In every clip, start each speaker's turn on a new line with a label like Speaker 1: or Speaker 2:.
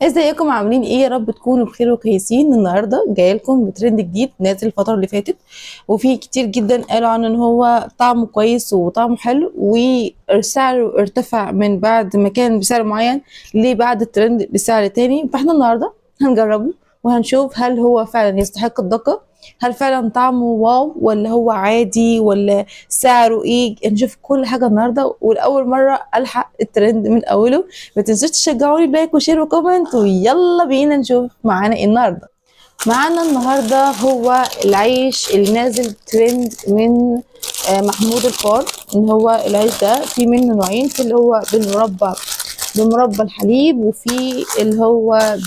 Speaker 1: ازيكم؟ عاملين ايه؟ يا رب تكونوا بخير وكويسين. النهارده جاية لكم بترند جديد نازل الفترة اللي فاتت، وفي كتير جدا قالوا عنه ان هو طعمه كويس وطعمه حلو، وسعره ارتفع من بعد ما كان بسعر معين لبعد الترند بسعر تاني. فاحنا النهارده هنجربه وهنشوف هل هو فعلا يستحق الضجة، هل فعلا طعمه wow ولا هو عادي، ولا سعره ايه. نشوف كل حاجة النهارده، ولاول مرة الحق الترند من اوله. ما تنسوش تشجعوني ب like و share و comment، ويلا بينا نشوف معانا ايه النهارده. معانا النهارده هو العيش اللي نازل ترند من محمود الفار. ان هو العيش ده في منه نوعين، في اللي هو بمربى الحليب، وفي اللي هو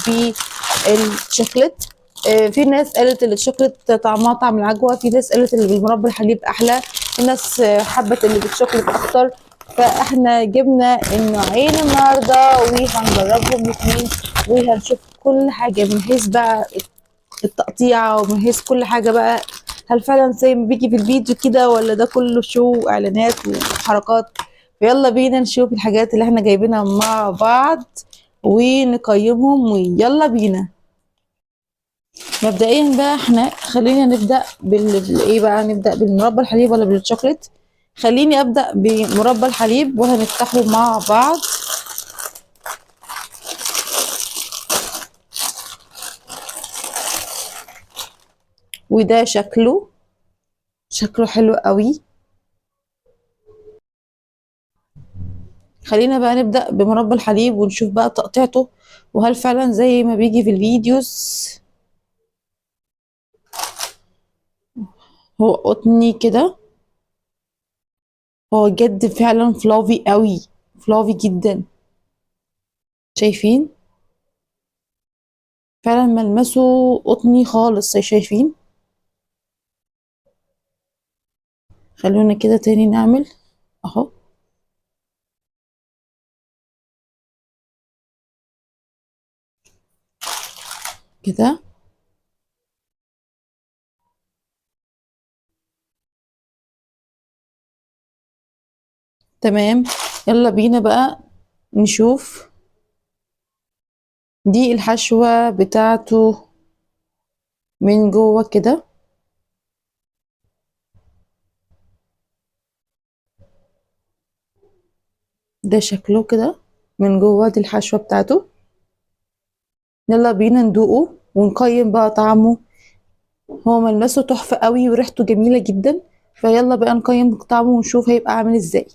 Speaker 1: بالشوكليت. في ناس قالت ان الشوكليت طعمها طعم العجوه، في ناس قالت اللي بالمربى الحليب احلى، في ناس حبت اللي بالشوكليت اكتر. فاحنا جبنا النوعين النهارده وهنجربهم الاثنين، وهنشوف كل حاجة من حيث بقى التقطيعه ومن حيث كل حاجة بقى، هل فعلا زي ما بيجي في الفيديو كده ولا ده كله شو واعلانات وحركات. فيلا بينا نشوف الحاجات اللي احنا جايبينها مع بعض ونقيمهم، ويلا بينا. مبدئيا بقى احنا خلينا نبدا بالايه بقى، نبدا بالمربى الحليب ولا بالشوكليت؟ خليني ابدا بمربى الحليب وهنفتحه مع بعض. وده شكله حلو قوي. خلينا بقى نبدأ بمربى الحليب ونشوف بقى تقطيعته، وهل فعلا زي ما بيجي في الفيديوز. هو قطني كده، هو جد فعلا fluffy قوي، fluffy جدا. شايفين فعلا ملمسه قطني خالص، شايفين؟ خلونا كده تاني نعمل اهو. كده تمام. يلا بينا بقى نشوف دي الحشوة بتاعته من جوه كده. ده شكله كده من جوه، دي الحشوة بتاعته. يلا بينا ندوقه ونقيم بقى طعمه. هو ملمسه تحفة قوي وريحته جميلة جدا، فيلا بقى نقيم طعمه ونشوف هيبقى عامل ازاي.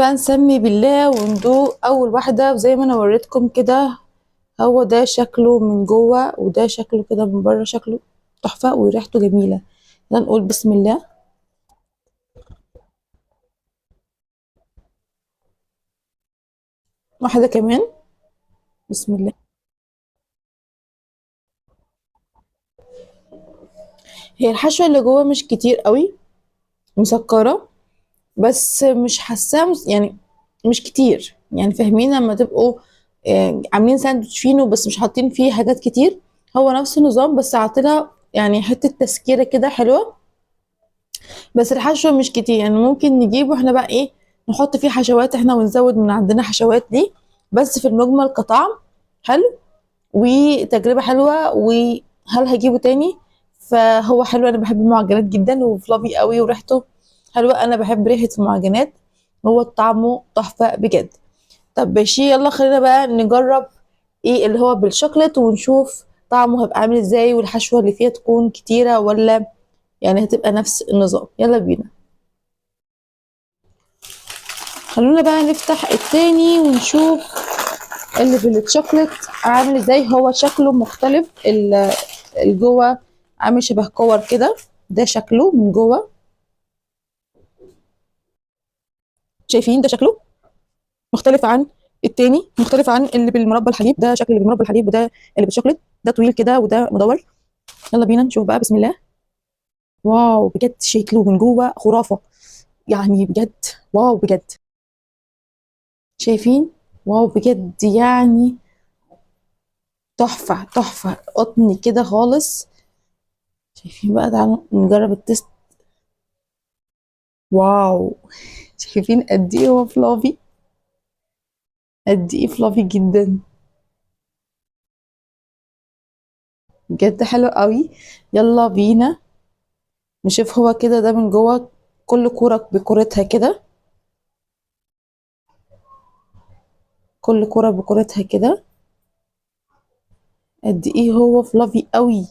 Speaker 1: بقى نسمي بالله وندوق اول واحدة. وزي ما انا وريتكم كده، هو ده شكله من جوه وده شكله كده من بره، شكله تحفة وريحته جميلة. يلا نقول بسم الله. واحدة كمان، بسم الله. هي الحشوة اللي جوه مش كتير قوي، مسكرة، بس مش حاساها يعني مش كتير، فاهمين لما تبقوا عاملين ساندوتش فينو بس مش حاطين فيه حاجات كتير، هو نفس النظام بس عاطلها حتة تسكيرة كده حلوة، بس الحشوة مش كتير. ممكن نجيبه احنا بقى نحط فيه حشوات احنا ونزود من عندنا حشوات دي، بس في المجمل كطعم حلو وتجربة حلوة. وهل هجيبه تاني؟ فهو حلو، انا بحب المعجنات جدا وفلافي قوي وريحته حلوة، انا بحب ريحة المعجنات، هو طعمه تحفة بجد. طب ماشي، يلا خلينا بقى نجرب ايه اللي هو بالشوكليت ونشوف طعمه هيبقى عامل ازاي، والحشوة اللي فيها تكون كتيرة ولا هتبقى نفس النظام. يلا بينا، خلونا بقى نفتح التاني ونشوف اللي بالشوكليت عامل ازاي. هو شكله مختلف، اللي جوه عامل شبه كور كده، ده شكله من جوه، شايفين ده شكله مختلف عن التاني، مختلف عن اللي بالمربى الحليب. ده شكل اللي بالمربى الحليب وده اللي بالشوكليت، ده طويل كده وده مدور. يلا بينا نشوف بقى، بسم الله. wow بجد شكله من جوه خرافة، بجد wow بجد، شايفين؟ wow بجد تحفة تحفة، قطن كده خالص. شايفين بقى؟ تعالوا نجرب ال taste. wow شايفين قد ايه هو fluffy، قد ايه fluffy جدا. بجد حلو قوي. يلا بينا نشوف هو كده ده من جوه، كل كورة بكورتها كده، كل كورة بكورتها كده. قد ايه هو fluffy قوي.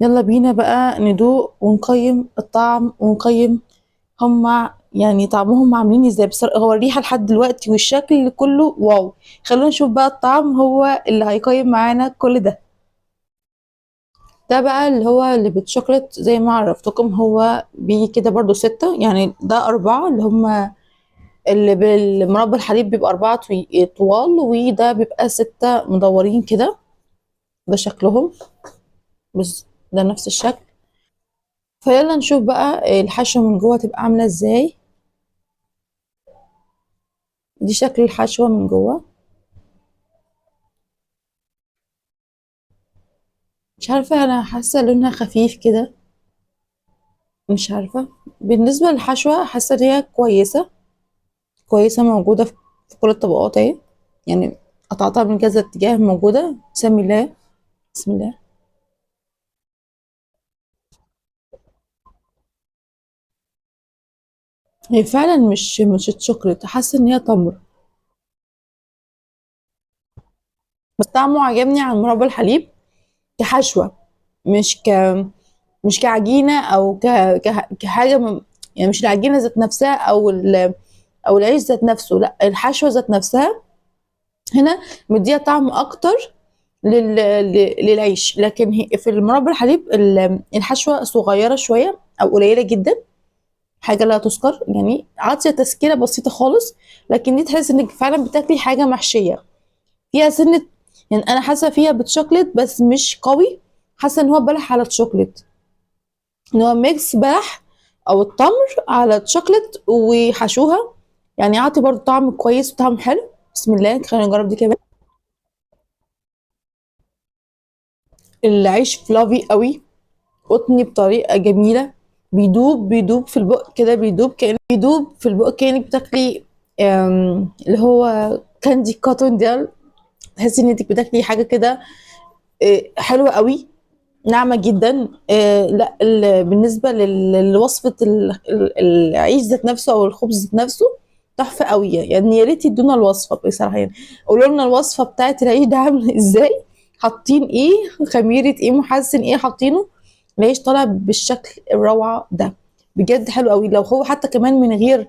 Speaker 1: يلا بينا بقى ندوق ونقيم الطعم ونقيم هما يعني طعمهم عاملين ازاي. بس هو الريحة لحد دلوقتي والشكل كله wow. خلونا نشوف بقى الطعم هو اللي هيقيم معانا كل ده. ده بقى اللي هو اللي بالشوكليت زي ما عرفتكم، هو بيجي كده برضو 6، يعني ده 4 اللي هما اللي بالمربى الحليب بيبقى 4 طوال، وده بيبقى 6 مدورين كده. ده شكلهم بس، ده نفس الشكل. فيلا نشوف بقى الحشوة من جوه تبقى عاملة ازاي. دي شكل الحشوة من جوه. مش عارفة، انا حاسة لونها خفيف كده، مش عارفة. بالنسبة للحشوة حاسة ان هي كويسة، كويسة موجودة في كل الطبقات اهي، يعني قطعتها من كذا اتجاه موجودة. بسم الله بسم الله. هي فعلا مش شوكليت، حاسة ان هي تمر، بس طعمه عجبني عن مربى الحليب كحشوة، مش كعجينة او كحاجة يعني مش العجينة ذات نفسها او العيش ذات نفسه، لا الحشوة ذات نفسها هنا مديها طعم اكتر للعيش. لكن في المربى الحليب الحشوة صغيرة شوية او قليلة جدا، حاجة لا تذكر، يعني عاطية تسكيرة بسيطة خالص. لكن دي تحس انك فعلا بتاكلي حاجة محشية فيها سنة، يعني انا حاسة فيها بالشوكليت بس مش قوي، حاسة ان هو بلح على الشوكليت، ان هو mix بلح او التمر على الشوكليت وحشوها، يعني عاطي برضو طعم كويس وطعم حلو. بسم الله، خلينا نجرب دي كمان. العيش fluffy قوي، قطني بطريقة جميلة، بيدوب في البق كده، بيدوب كأن بيدوب في البق كأنك بتاكلي، اللي هو candy cotton ده، تحسي ان انت بتاكلي حاجة كده، حلوة قوي، ناعمة جدا. لا، بالنسبة لوصفة العيش ذات نفسه او الخبز ذات نفسه تحفة قوي. يعني يا ريت يدونا الوصفة بصراحة، يعني قولوا لنا الوصفة بتاعت العيش ده عامل ازاي، حاطين ايه، خميرة ايه، محسن ايه حاطينه، العيش طالع بالشكل الروعة ده بجد حلو قوي. لو هو حتى كمان من غير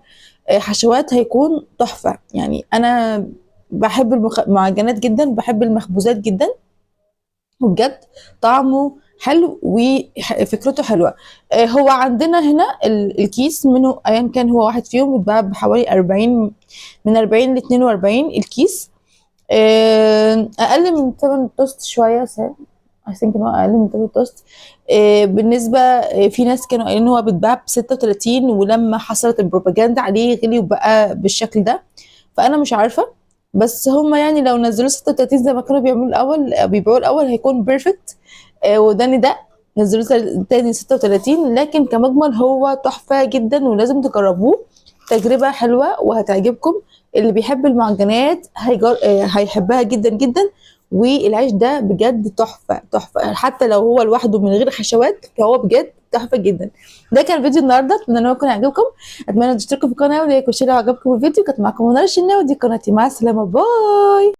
Speaker 1: حشوات هيكون تحفة. يعني انا بحب المعجنات جدا، بحب المخبوزات جدا، وبجد طعمه حلو وفكرته حلوة. هو عندنا هنا الكيس منه ايا كان هو واحد فيهم بيتباع بحوالي 40، من 40 ل 42 الكيس، اقل من تمن توست شوية، I think ان هو اقل من تمن توست. بالنسبة، في ناس كانوا قايلين ان هو بيتباع ب 36، ولما حصلت البروباجندا عليه غلي وبقى بالشكل ده، فانا مش عارفه، بس هما يعني لو نزلوه 36 زي ما كانوا بيعملوا الاول، بيبيعوه الاول، هيكون perfect. وده نداء نزلوه تاني 36، لكن كمجمل هو تحفة جدا ولازم تجربوه، تجربه حلوة وهتعجبكم. اللي بيحب المعجنات هيحبها جدا جدا. والعيش ده بجد تحفة تحفة، حتى لو هو لوحده من غير حشوات فهو بجد تحفة جدا. ده كان فيديو النهارده، اتمنى ان هو يكون عجبكم، اتمنى تشتركوا في القناة و like و share لو عجبكم الفيديو. كانت معاكم منار الشناوي ودي قناتي، مع السلامة، bye.